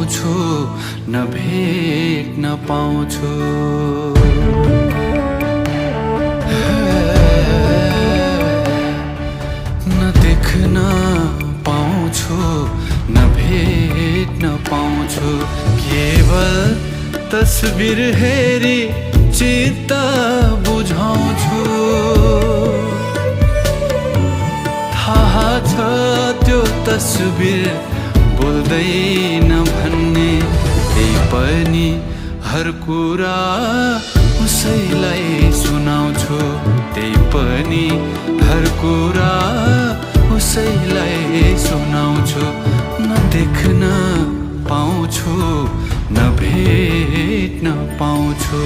पाउँछु न भेट्न पाउँछु न देख्न पाउँछु न भेट्न पाउँछु केवल तस्बिर हेरी चित्त बुझाउँछु थाहा छ त्यो तस्बिर बोल्दैन भन्ने त्यही पनि हर कुरा उसैलाई सुनाउँछु त्यही पनि हर कुरा उसैलाई सुनाउँछु न देख्न पाउँछु न भेट्न पाउँछु